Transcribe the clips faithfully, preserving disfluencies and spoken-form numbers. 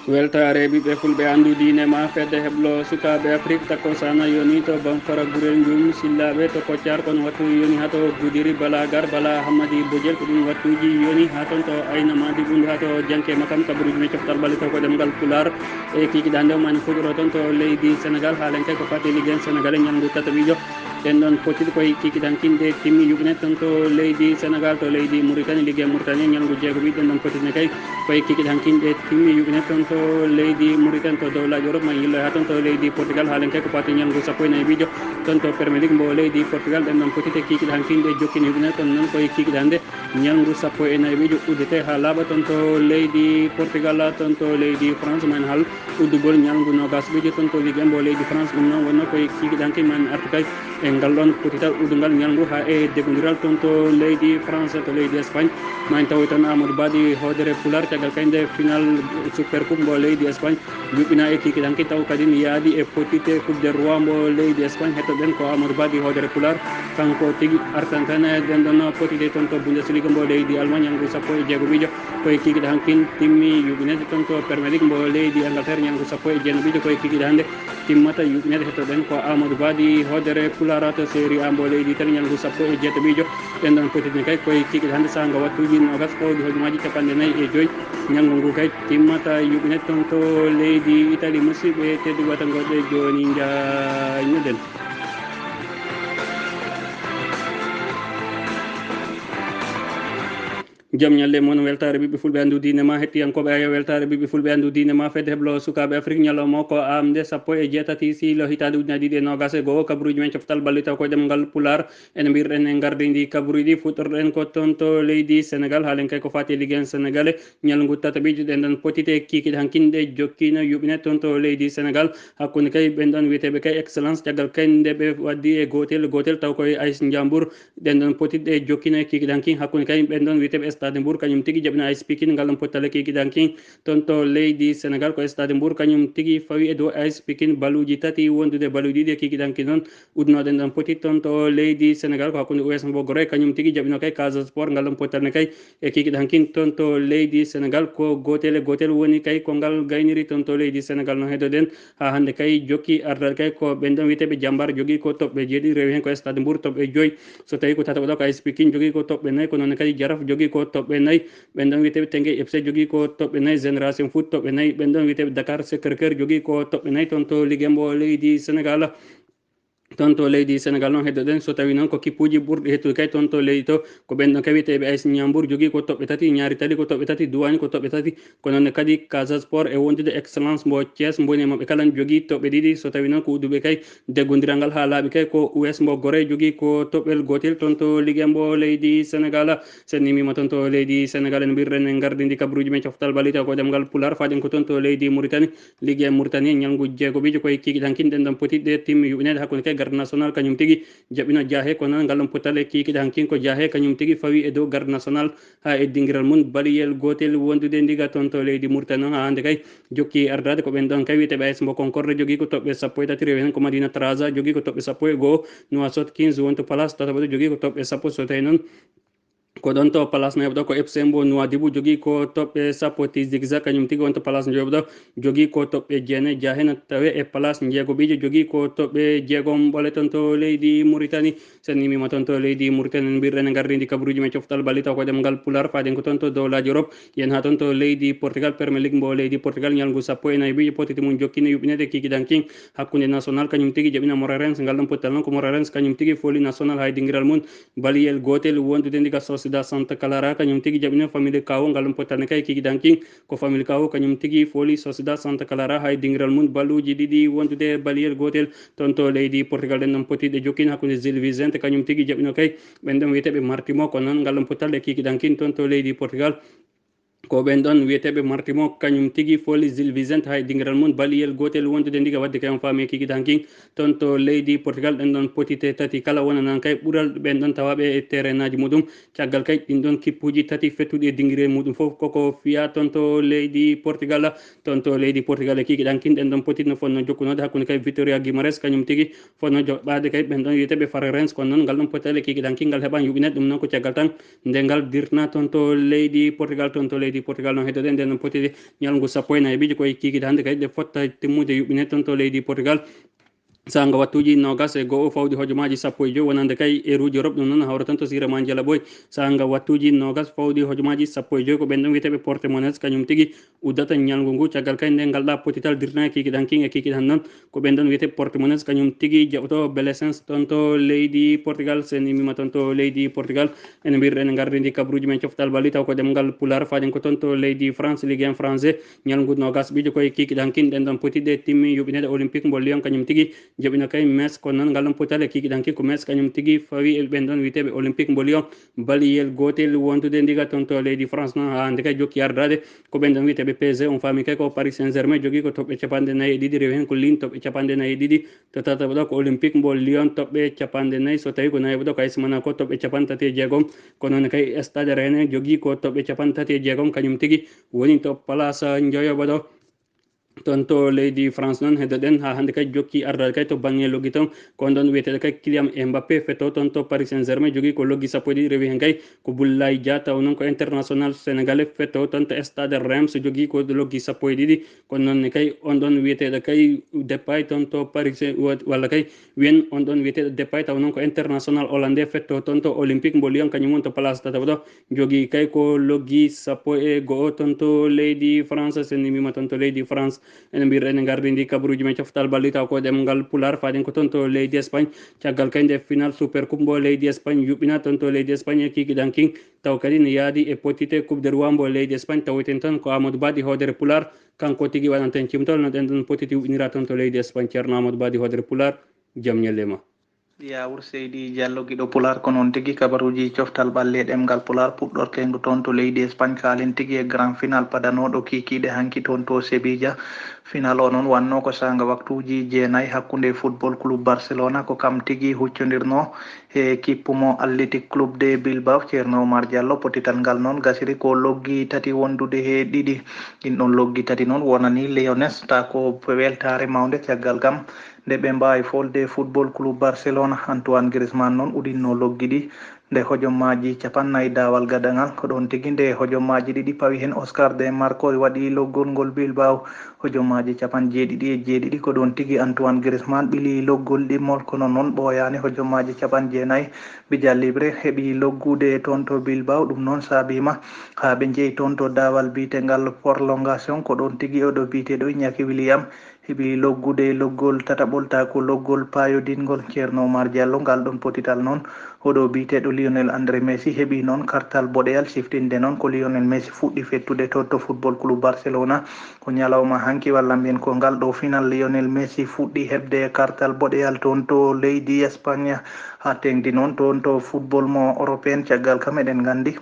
Weltaare ɓiɓɓe fulɓe, anndu diine ma fedde heblo sukaaɓe Afrik, takko sana yoni to Bamfara gurel njum sillaaɓe to Koccar, kono wattu yoni haa to Gudiri, Bala Gar, Bala Hammadi Bojel, ko ɗum wattuuji yoni haa toon to Ayna Madi Ɓunndu, haa to Janke Makam, kabaruuji men coftal ɓalli taw ko ɗemngal Pulaar. E kikiɗe hannde o, mani fuɗɗoro toon to leydi Senegal, haalen kay ko faati Ligue un Senegal e ñalngu tataɓiijo. Ɗen ɗon pottiɗe koye kikiɗe hankinɗe timmi yuɓine toon to leydi Senegal, to leydi Mauritanie, Ligue un Mauritanie, ñalngu jeegomi. Ɗen ɗon pottiɗe ne kay koye kikiɗe hankinɗe timmi yuɓine toon to leydi Mauritanie, to dowlaaji Europe, ma yillo haa toon to leydi Portugal, haalen kay ko faati ñalngu sappo e nayi biijo toon to Premier League mbo leydi Portugal. Ɗen ɗon pottiɗe kikiɗe hankinɗe jokkini yuɓine, kono noon koye kikiɗe hannde ñalngu sappo e nayi biijo uddete haa laaɓa toon to leydi Portugal, toon to leydi France, ma en hal uddugol ñalngu noogas biijo toon to Ligue un mbo leydi France. Ɗum noon wonno koye kikiɗe hankinɗe ma en artu kay e ngal ɗon pottital uddungal ñalngu haa e deggondiral toon to leydi France, to leydi Espagne. Ma en tawoy toon Amadou Badi hoodere Pulaar, caggal kay nde final Super Coupe mbo leydi Espagne yuɓɓina e kikiɗe hankinɗe, taw kadi mi yaadi e pottital Coupe des Rois mbo leydi Espagne. Hettoɗen ko Amadou Badi hoodere Pulaar, kanko tigi artantane ɗen ɗon pottital toon to Bundesliga mbo leydi Allemagne, ñalngu sappo e jeegomiijo koye kikiɗe hankinɗe timmi yuɓɓineede toon to Premier League mbo leydi Angleterre, ñalngu sappo e jeenaɓiijo koye kikiɗe hannde timmata yuɓɓineede. Hettoɗen ko Amadou Badi hoodere Pulaar to Serie A mbo leydi Italie, ñalngu sappo e jeetaɓiijo. Ɗen ɗon pottital kay koye kikiɗe hannde saanga wattuuji noogas pawɗi hojomaaji capanɗe nayi e joy. Ñalngu ngu kay timmata yuɓɓineede toon to leydi Italie. Musidɓe tedduɓe, wata ngoɗɗe jooni, njaaynoɗen. Jam ñalle mon, weltaare ɓiɓɓe fulɓe, anndu diine ma. Hettiyankooɓe, ayo, weltaare ɓiɓɓe fulɓe, anndu diine ma. Fedde heblo sukaaɓe Afrik, ñalawma o ko aamde sappo e jeetati siilo hitaande ujunaaji ɗiɗi e noogas e go'o. Kabaruuji men coftal ɓalli taw ko ɗemngal Pulaar. Ene mbiyruɗen en ngardiindi kabaruuji, fuɗɗorɗen ko toon to leydi Senegal, haalen kay ko faati e Ligue un Senegal. Ñalngu tataɓiijo, ɗen ɗon pottital kikiɗe hankinɗe jokkiino yuɓɓine toon to leydi Senegal, hakkunde kay ɓen ɗon wiyeteeɓe kay Excellence, caggal kay nde ɓe waddi e gootel gootel, taw koye A S Ndiambour. Ɗen ɗon pottital ɗe jokkiino e kikiɗe hankinɗe, hakkunde kay ɓen ɗon wiyeteeɓe Stade Mbour, kañum tigi jaɓɓino A S Pikine. Ngal ɗon pottital e kikiɗe hankinɗe toon to leydi Senegal ko Stade Mbour, kañum tigi fawi e dow A S Pikine, baluuji tati wondude baluuji ɗiɗi e kikiɗe hankinɗe noon. Uddunooɗen ɗon pottital toon to leydi Senegal ko hakkunde U S mbo Gorée, kañum tigi jaɓɓino kay Casa Sport. Ngal ɗon pottital ne kay e kikiɗe hankinɗe toon to leydi Senegal ko gootel e gootel woni kay ko ngal gayniri toon to leydi Senegal. No heddoɗen haa hannde kay jokki ardaade kay ko ɓen ɗon wiyeteeɓe Jambar, jogii ko toɓɓe jeeɗiɗi, rewi heen ko Stade Mbour toɓɓe joy. So tawii ko tataɓo ɗo ko A S Pikine, jogii ko toɓɓe nayi, ko noon kadi Jaraaf jogii ko toɓɓe nayi. Ɓen ɗon wiyeteeɓe Teungueth F C jogii ko toɓɓe nayi, Génération Foot toɓɓe nayi. Ɓen ɗon wiyeteeɓe Dakar Sacré-Cœur jogii ko toɓɓe nayi toon to Ligue mbo leydi Senegal. Toon to leydi Senegal noon heddoɗen, so tawii noon ko kippuuji ɓurɗi hettude kay toon to leydi to, ko ɓen ɗon kay wiyeteeɓe A S Ndiambour jogii ko toɓɓe tati, Niary Tally ko toɓɓe tati, Douanes ko toɓɓe tati, ko noon ne kadi Casa Sport e wondude Excellence mbo Thiès, mbo ni e maɓɓe kala jogii toɓɓe ɗiɗi. So tawii noon ko udduɓe kay deggondiral ngal haa laaɓi kay ko U S mbo Gorée jogii ko toɓɓel gootel toon to Ligue mbo leydi Senegal. Sen nimima toon to leydi Senegal, en mbirren en ngardiindi kabaruuji men coftal ɓalli taw ko ɗemngal Pulaar, faaɗen ko toon to leydi Mauritanie. Ligue un Mauritanie, ñalngu jeegomiijo koye kikiɗe hankinɗe ɗen ɗon pottital ɗe timmi yuɓɓineede, hakkunde kay Garde National kañum tigi jaɓɓino Jaahe, ko noon ngal ɗon pottital e kikiɗe hankinɗe ko Jaahe kañum tigi fawi e dow Garde National haa e dingiral mum baliyel gootel wondude ndiga toon to leydi Mauritanie. Noon haa hannde kay jokki ardaade ko ɓen ɗon kay wiyeteeɓe A S mbo Concorde jogii ko toɓɓe sappo e tati, rewi heen ko Madina Traza jogii ko toɓɓe sappo e go'o, Nouakchott Quinze woni to place tataɓo ɗo jogii ko toɓɓe sappo. So tawii noon ko ɗon to place nayaɓo ɗo ko F C mbo Nouadhibou jogii ko toɓɓe sappo, Tizi Ouzou kañum tigi woni to place njoyaɓo ɗo jogii ko toɓɓe jeenayi. Jaahe no tawe e place njeegomiijo jogii ko toɓɓe jeegom ɓole toon to leydi Mauritanie. Sen nimima toon to leydi Mauritanie, en mbirɗen e ngardiindi kabaruuji men coftal ɓalli taw ko ɗemngal Pulaar, faaɗen ko toon to dowlaaji Europe, yen haa toon to leydi Portugal, Premier League mbo leydi Portugal, ñalngu sappo e nayi biijo pottital mum jokkini yuɓɓineede kikiɗe hankinɗe hakkunde National kañum tigi jaɓɓino Moreirense. Ngal ɗon pottital noon ko Moreirense kañum tigi fooli National haa e dingiral mum baliyel gootel wondude ndiga Sociedad Santa Clara kañum tigi jaɓɓino Famalicão. Ngal ɗon pottital ne kay kikiɗe hankinɗe ko Famalicão kañum tigi fooli Sociedad Santa Clara haa e dingiral mum balluuji ɗiɗi wondude baliyel gootel. Toon to leydi Portugal, ɗen ɗon pottital ɗe jokkini hakkunde Gil Vicente kañum tigi jaɓɓino kay ɓen ɗon wiyeteeɓe Marítimo. Ko noon ngal ɗon pottital e kikiɗe hankinɗe toon to leydi Portugal. Ko ɓen ɗon wiyeteeɓe Marítimo kañum tigi fooli Gil Vicente haa e dingiral mum baliyel gootel wondude ndiga, wadde kay on faami e kikiɗe hankinɗe toon to leydi Portugal. Ɗen ɗon pottital tati kala wonanaa kay ɓural ɓen ɗon tawaaɓe e terrainaaji muɗum. Caggal kay ɗin ɗon kippuuji tati fettuɗi e dingire muɗum fof koko fiyaa toon to leydi Portugal. Toon to leydi Portugal e kikiɗe hankinɗe ɗen ɗon pottital no fotnoo jokkunoode hakkunde kay Vitória Guimarães kañum tigi fotnoo joɓɓaade kay ɓen ɗon wiyeteeɓe Fareirense. Kono noon ngal ɗon pottital e kikiɗe hankinɗe ngal heɓaani yuɓɓineede, ɗum noon ko caggal tan nde ngal dirtinaa toon to leydi Portugal, toon to leydi Portugal no heddoɗen nden no potide ñalngu sappo e nayi ɓijo koye kikiɗe hannde kay ɗe fotta timmude yuɓɓine toon to leydi Portugal. Saanga wattuuji noogas e go'o fawɗi hojomaaji sappo e joy, wonande kay e ruuji Europe, ɗum noon hawra tan to siire ma Njala Ɓooy. Saanga wattuuji noogas fawɗi hojomaaji sappo e joy, ko ɓen ɗon wiyeteeɓe Portemonnaise, kañum tigi uddata ñalngu ngu. Caggal kay nde ngal ɗa potital dirtina kikiɗe hankin e kikiɗe han noon, ko ɓen ɗon wiyeteeɓe Portemonnaise, kañum tigi jaɓoto Belesens toon to leydi Portugal. Sen immima toon to leydi Portugal, ene mbirɗen en ngardi ndi kabaruuji men coftal balli, taw ko ɗemngal Pulaar, faaɗen ko toon to leydi France, Ligue un français. Ñalngu noogas ɓijo koye kikiɗe hankin ɗen ɗon potiɗe timmi yuɓɓineede Olympique mbo Lyon, kañum tigi jaɓino kay Metz, kono noon ngal ɗon potal e kikiɗe hankin ko Metz kañum tigi fawi e ɓen ɗon wiyeteeɓe Olympique mbo Lyon. Baliyel gootel wondude ndiga toon to leydi France noon, haa hannde kay jokki ardaade ko ɓen ɗon wiyeteeɓe P S G. On faami kay ko Paris Saint-Germain jogii ko toɓɓe capanɗe nayi e ɗiɗi, rewi heen ko Lille toɓɓe capanɗe nayi e ɗiɗi, to tataɓo ɗo ko Olympique mbo Lyon toɓɓe capanɗe nayi, so tawi ko nayaɓo ɗo ko A S Monaco toɓɓe capanɗe tati e jeegom. Ko noon kay Stade Rennais jogii ko toɓɓe capanɗe tati e jeegom, kañum tigi woni to place njoyoɓo ɗo. Toon to leydi France noon, heddoɗen haa hannde kay jokki ardaade kay to bannge loggi toon. Ko on ɗon wiyeteeɗo kay Kylian Mbappé fetto toon to Paris Saint-Germain, jogii ko loggi sappo e ɗiɗi, rewi heen kay ko Boulaye Dia, taw noon ko international sénégalais, fetto toon to Stade Reims, jogii ko loggi sappo e ɗiɗi. Kono noon ne kay on ɗon wiyeteeɗo kay Depay toon to Paris Saint-, wa-, walla kay wiyen on ɗon wiyeteeɗo Depay, taw noon ko international hollandais, fetto toon to Olympique mbo Lyon, kañum woni to place tataɓo ɗo. Jogii kay ko loggi sappo e go'o toon to leydi France. Sen immima toon to leydi France, ene mbiyɗen ene ngardi ndi kabaruuji men coftal balli, taw ko ɗemngal Pulaar, faaɗen ko toon to leydi Espagne. Caggal kay nde final Super Coupe mbo leydi Espagne yuɓɓina toon to leydi Espagne e kikiɗe hankin, taw kadi ne yaadi e potite Coupe de Roi mbo leydi Espagne. Taw eten tan ko Amadou Ba ɗi hoodere Pulaar, kanko tigi waɗanten cimtol no ɗen ɗon potiti yuɓɓinira toon to leydi Espagne. Ceerno Amadou Ba ɗi hoodere Pulaar, jam ñalle ma. Yaawur Seydi Diallo, giɗo Pulaar, ko noon tigi, kabaruuji coftal ɓalli e ɗemngal Pulaar puɗɗorteengu toon to leydi Espagne. Kaalen tigi e grand final padanooɗo kiikiiɗe hanki toon to Sevilla. Final o noon wannoo ko saanga waktuuji jeenayi hakkunde Football Club Barcelona, ko kam tigi huccondirnoo he kippu mo Athletic Club de Bilbao. Ceerno Omar Diallo, potital ngal noon gasiri ko loggi tati wondude he ɗiɗi. Ɗin ɗon loggi tati noon wonani Leones, ta ko weltaare mawnde caggal kam nde ɓe mbaawi folde Football Club Barcelona. Antoine Griezmann noon uɗinno loggi ɗi nde hojomaaji capannay daawal gadangal. Ko ɗon tigi nde hojomaaji ɗiɗi pawi heen, Oscar De Marco waɗi loggol ngol Bilbao hojomaaji capanɗe jeeɗiɗi e jeeɗiɗi. Ko ɗon tigi Antoine Griezmann ɓili loggol ɗimmol, kono noon ɓooyaani hojomaaji capanɗe jeenayi. Bijal Libre heɓi loggude toon to Bilbao, ɗum noon saabiima haa ɓe njehi toon to daawal biyetengal prolongation. Ko ɗon tigi oɗo biyeteeɗo Iñaki William heɓi loggude loggol tataɓol, ta ko loggol paayodingol. Ceerno Omar Diallo, ngal ɗon potital noon, oɗo biyeteeɗo Lionel André Messi heɓi noon kartal boɗeyal, siftinde noon ko Lionel Messi fuɗɗi fettude to, to Football Club Barcelona. Ko ñalawma hanki, walla mbiyen ko ngal ɗo final Lionel Messi fuɗɗi heɓde kartal boɗeyal toon to leydi Espagne, haa teeŋti noon toon to football mo européen. Caggal kam eɗen nganndi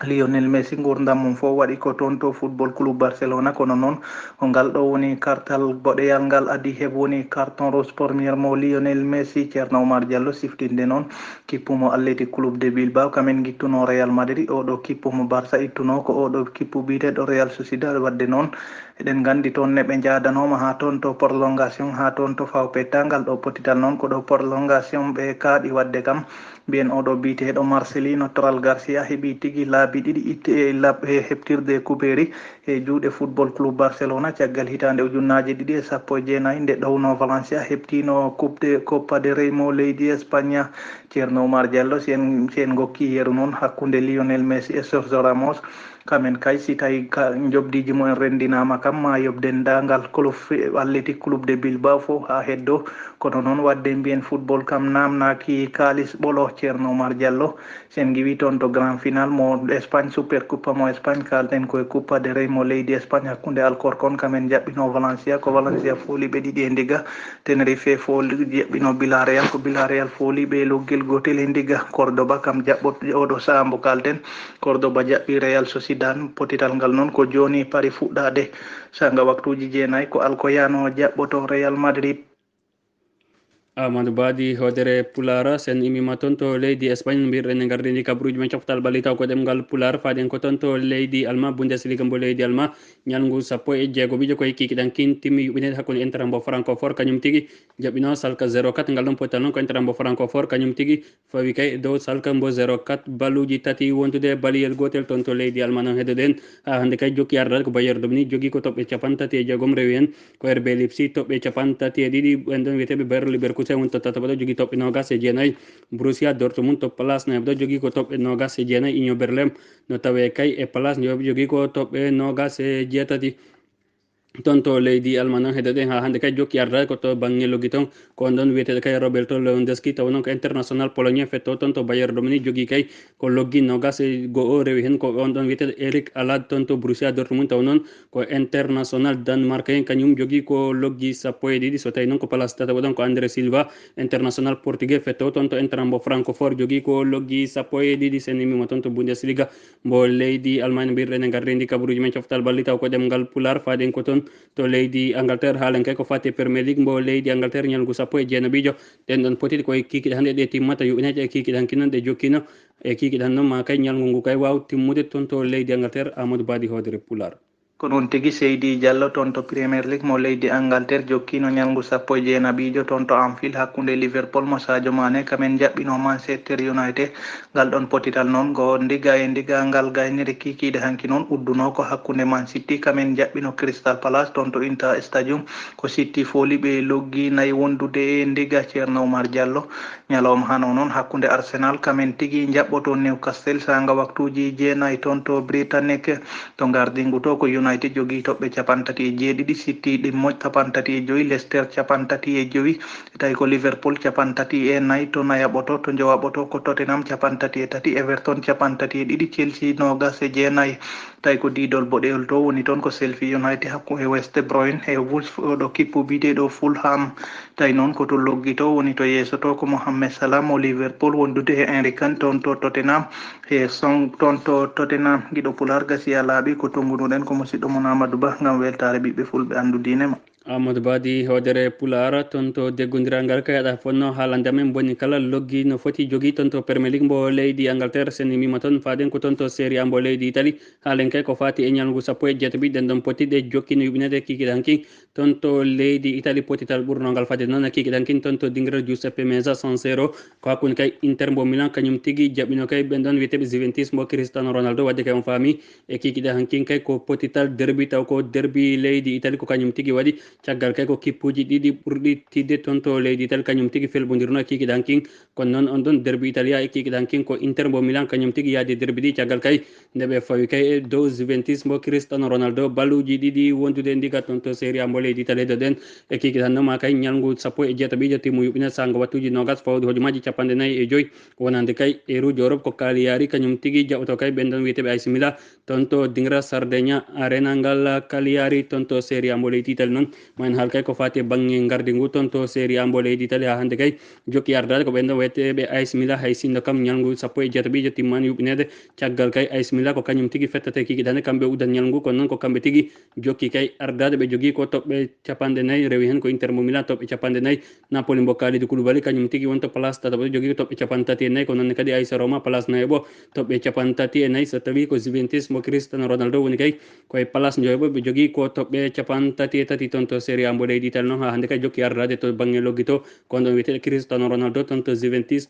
Lionel Messi, nguurndam mum fof waɗi ko toon to Football Club Barcelona, kono noon ko ngal ɗo woni kartal boɗeyal ngal adii heɓ woni carton rouge premier mo Lionel Messi. Ceerno Omar Diallo, siftinde noon kippu mo Athletic Club de Bilbao, kamen ngittuno Real Madrid, oɗo kippu mo Barça ittuno, ko oɗo kippu biyeteeɗo Real Sociedad. Waɗde noon eɗen nganndi toon ne ɓe njaadanooma haa toon to prolongation, haa toon to faw petta. Ngal ɗo potital noon ko ɗo prolongation ɓe kaaɗi waɗde kam. Mbiyen oɗo biyeteeɗo Marcelino Toral Garcia heɓi tigi laabi ɗiɗi itte e lab-, e heɓtirde kubeeri e juuɗe Football Club Barcelona caggal hitaande ujunnaaje ɗiɗi e sappo e jeenayi nde ɗowno Valencia heɓtino Coupe de, Copa de Rey mo leydi Espagne. Ceerno Omar Diallo, si en, si en ngokki yeru noon hakkunde Lionel Messi e Sergio Ramos, kamen kay, si tawi ka, njoɓdiiji mumen renndinaama kam, ma yoɓ denndaangal club fi-, Athletic Club de Bilbao fof haa heddo. Kono noon, waɗde mbiyen football kam naamnaaki kaalis ɓolo. Ceerno Omar Diallo, si en ngiwii toon to grand final mo Espagne, Super Coupe mo Espagne, kaalten ko e Copa de Rey mo leydi Espagne hakkunde Alcorcon, kamen njaɓɓino Valencia, ko Valencia fooliiɓe ɗiɗi e ndiga. Tenerife fooli, jaɓɓino Villarreal, ko Villarreal fooliiɓe e loggel gootel e ndiga. Cordoba kam jaɓɓot-, oɗo sahaa mbo kaalten, Cordoba jaɓɓi Real Sociedad, potital ngal noon ko jooni pari fuɗɗaade. Saanga waktuuji jeenayi ko Alcoyano jaɓɓoto Real Madrid. Amadou Badi, hoodere Pulaar, sen immima toon to leydi Espagne, mbirɗen e ngardiindi kabaruuji men coftal ɓalli taw ko ɗemngal Pulaar, faaɗen ko toon to leydi Alma, Bundesliga mbo leydi Alma, ñalngu sappo e jeego miijo koye kikiɗe hankin timmi yuɓɓineede hakkunde Inter mbo Francfort, kañum tigi jaɓɓino Schalke zéro quatre, ngal ɗon potal noon ko Inter mbo Francfort, kañum tigi fawi kay e dow Schalke mbo zéro quatre, baluuji tati wondude baliyel gootel toon to leydi Alma noon heddoɗen, haa hannde kay jokki ardaade ko Bayern Domini, jogii ko toɓɓe capanɗe tati e jeegom, rewi heen ko R B Leipzig toɓɓe capanɗe tati e ɗiɗi, ɓen ɗon wiyeteeɓe Bayer Leverkusen woni to tataɓo ɗo, jogii toɓɓe noogas e jeenayi. Borussia Dortmund to place nayaɓo ɗo, jogii ko toɓɓe noogas e jeenayi. Union Berlin no tawee kay e place nayaɓo, jogii ko toɓɓe noogas e jeetati. Toon to leydi Alman noon, heddoɗen haa hannde kay jokki ardaade ko to bannge loggi toon, ko on ɗon wiyeteeɗo kay Robert Lewandowski, tawa noon ko international polonais fetto toon to Bayern Domini, jogii kay ko loggi noogas e go'o, rewi heen ko on ɗon wiyeteeɗo Eric Alad toon to Borussia Dortmund, tawa noon ko international Denmark en, kañum jogii ko loggi sappo e ɗiɗi. So tawii noon ko place tataɓo ɗon ko André Silva, international portugais fetto toon to Inter mbo Francfort, jogii ko loggi sappo e ɗiɗi. Sen immima toon to Bundesliga mbo leydi Allemagne, mbirɗen e ngardiindi kabaruuji men coftal ɓalli taw ko ɗemngal Pulaar, faaɗen ko toon to leydi Angleterre, haalen kay ko faati e Premier League mbo leydi Angleterre, ñalngu sappo e jeenaɓiijo. Ɗen ɗon pottiɗe koye kikiɗe hannde ɗe timmata yuɓɓineede e kikiɗe hanki noon ɗe jokkino e kikiɗe han noon ma kay ñalngu ngu kay waaw timmude toon to leydi Angleterre. Amadou Badi, hoodere Pulaar. Ko noon tigi, Seydi Diallo, toon to Premier League mo leydi Angleterre jokkiino ñalngu sappo e jeenaɓiijo toon to Anfield hakkunde Liverpool mo Sadio Mane kamen jaɓɓino Manchester United. Ngal ɗon pottital noon ko ndiga e ndiga ngal gaynere kikiiɗe hanki noon uddunoo ko hakkunde Man City kamen jaɓɓino Crystal Palace toon to Inter Stadium. Ko City fooli ɓe loggi nayi wondude e ndiga, Ceerno Oumar Diallo. Ñalawma hano noon hakkunde Arsenal kamen tigi njaɓɓoto Newcastle saanga waktuuji jeenayi toon to Britannique. To ngardingu to ko United jogii toɓɓe capanɗe tati e jeeɗiɗi, City ɗimmo capanɗe tati e joyi, Leicester capanɗe tati e joyi, tawi ko Liverpool capanɗe tati e nayi to nayaɓoto, to njowaɓoto ko Tottenham capanɗe tati e tati, Everton capanɗe tati e ɗiɗi, Chelsea noogas e jeenayi. Tawi ko diidol boɗeyol to woni toon ko Sheffield United hakkunde West Brom e Wolves, oɗo kippu biyeteeɗo Fulham. Tawi noon ko to loggi to woni to yeeso to ko Mohamed Salah mo Liverpool wondude e Henry Kane toon to Tottenham. E Son toon to Tottenham, giɗo Pulaar gasi a laaɓi, ko tonngunoɗen ko musiɗɗo mon Amadou Ba ngam weltaare ɓiɓɓe fulɓe anndu diine ma. Amadou Badi, hoodere Pulaar, toon to deggondiral ngal kay aɗa fotnoo haalande amen boni kala loggi no foti jogii toon to Premier League mbo leydi Angleterre, sen immima toon faaɗen ko toon to Serie A mbo leydi Italie. Haalen kay ko faati e ñalngu sappo e jeetaɓiijo, ɗen ɗon pottiɗe jokkino yuɓɓineede kikiɗe hanki. Toon to leydi Italie, pottital ɓurnongal fadde noon e kikiɗe hanki toon to dingiral Giuseppe Meazza, San Siro, ko hakkunde kay Inter mbo Milan, kañum tigi jaɓɓino kay ɓen ɗon wiyeteeɓe Juventus mbo Cristiano Ronaldo, wadde kay on faami e kikiɗe hanki kay ko pottital derbi, taw ko derbi leydi Italie ko kañum tigi waɗi. Caggal kay ko kippuuji ɗiɗi ɓurɗi tiiɗde toon to leydi Italie, kañum tigi felɓondirno e kikiɗe hanki. Kono noon on ɗon derbi Italia e kikiɗe hanki ko Inter mbo Milan, kañum tigi yaadi derbi ɗi. Caggal kay nde ɓe fawi kay e dow Juventus mbo Cristiano Ronaldo, baluuji ɗiɗi wondude ndiga toon to Serie A mbo leydi Italie, heddoɗen e kikiɗe hanno ma kay ñalngu sappo e jeetaɓiijo timmu yuɓɓine saanga wattuuji noogas fawde hojomaaji capanɗe nayi e joyi. Wonande kay e ruujo Europe ko Cagliari, kañum tigi jaɓoto kay ɓen ɗon wiyeteeɓe A C Milan, toon to dingiral Sardegna Arena ngal Cagliari, toon to Serie A mbo leydi Italie noon. Ma en haal kay ko faati e bannge ngardi ngu toon to Serie A mbo leydi Italie. Haa hannde kay jokki ardaade ko ɓen ɗon wiyeteeɓe A C Milan, hay sinno kam ñalngu sappo e jeetaɓiijo timmaani yuɓɓineede. Caggal kay A C Milan ko kañum tigi fettata e kikiɗe hannde, kamɓe uddat ñalngu ngu, kono noon ko kamɓe tigi jokki kay ardaade. Ɓe jogii ko toɓɓe capanɗe nayi, rewi heen ko Inter mbo Milan toɓɓe capanɗe nayi. Napoli mbo Kalidou Koulibaly kañum tigi woni to place tataɓo, jogii toɓɓe capanɗe tati e nayi, ko noon ne kadi A S Roma place nayaɓo toɓɓe capanɗe tati e nayi. So tawii ko Juventus mbo Cristiano Ronaldo woni kay ko e place njoyaɓo, ɓe jogii ko toɓɓe capanɗe tati e tati toon to Serie A mbo leydi Italie noon. Haa hannde kay jokki ardaade to bannge loggi to, ko on ɗon wiyeteeɗo Cristiano Ronaldo toon to Juventus.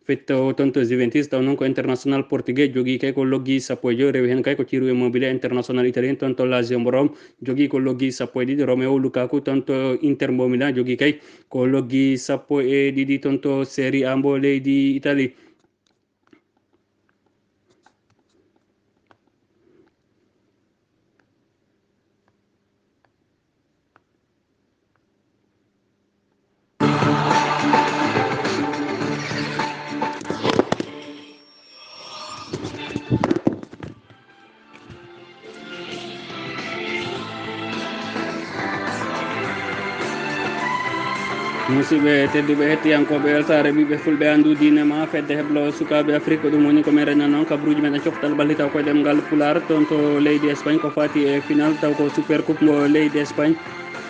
Fetto toon to Juventus, taw noon ko international portugais, jogii kay ko loggi sappo e joy, rewi heen kay ko Ciro Immobile, international italien toon to Lazio mbo Rome, jogii ko loggi sappo e ɗiɗi. Romelu Lukaku toon to Inter mbo Milan, jogii kay ko loggi sappo e ɗiɗi toon to Serie A mbo leydi Italie. Musidɓe tedduɓe, hettiyankooɓe weltaare ɓiɓɓe fulɓe, anndu diine ma, fedde heblo sukaaɓe Afrik, ko ɗum woni ko men renna noon kabaruuji men e coftal ɓalli taw koye ɗemngal Pulaar. Toon to leydi Espagne ko faati e final taw ko Super Coupe mo leydi Espagne.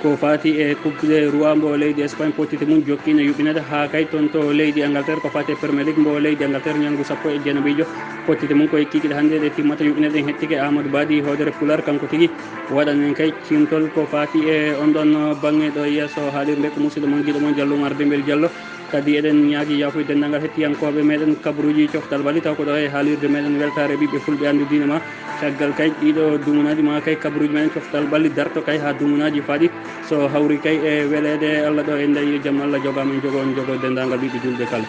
Ko faati e coupe de roi mbo leydi Espagne, pottite mum jokkiino yuɓɓinede haa kay toon to leydi Angleterre. Ko faati e Premier League mbo leydi Angleterre, ñalngu sappo e jeenaɓiijo, pottite mum ko e kiikiiɗe hannde ɗe timmata yuɓɓinede. En hettike Amadou Badi hoodere Pulaar, kanko tigi waɗan en kay ciimtol ko faati e on ɗon baŋŋe ɗo yeeso haalirde ko musidɗo mon giɗo mon Diallo Oumar Dembel Diallo. Kadi eɗen ñaagi yaafuye denndaangal hettiyankooɓe meɗen kabruuji coftal ɓalli, taw ko ɗo e haalirde meɗen weltaare ɓiɓɓe fulɓe anndu diine ma. Caggal kay ɗiɗo dumunaaji ma kay kabruuji meɗen coftal ɓalli darto kay haa dumunaaji faaɗi. So hawri kay e weleede Allah ɗo e ndayi jam Allah jogaama en jogo on jogo denndaangal ɓiɓɓe julɓe kala.